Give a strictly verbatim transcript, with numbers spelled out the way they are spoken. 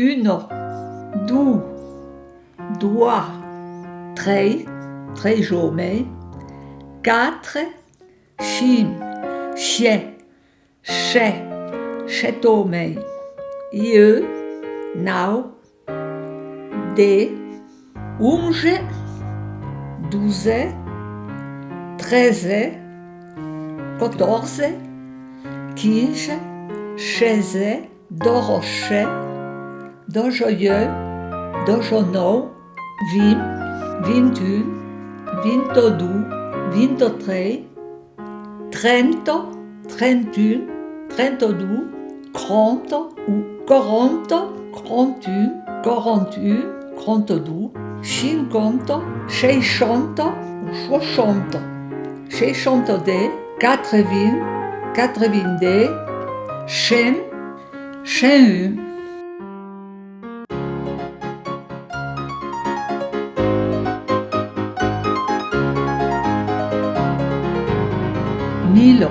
Una, dos, doas, tres, tres òmes, quatre, cinc, sièis, sèt, sèt òmes, uèch, nòu, dètz, onze, dotze, tretze, quatòrze, quinze, setze, dètz-e-sèt, dètz-e-uèch, dètz-e-nòu, vint, vint-e-un, vint-e-dos, vint-e-tres, trenta, trenta-un, trenta-dos, quaranta o quaranta, quaranta-un, quaranta-un, quaranta-dos, cinquanta, seissanta o seissanta, seissanta-dètz, quatre-vints, quatre-vints-dètz, cent, cent un. Mila,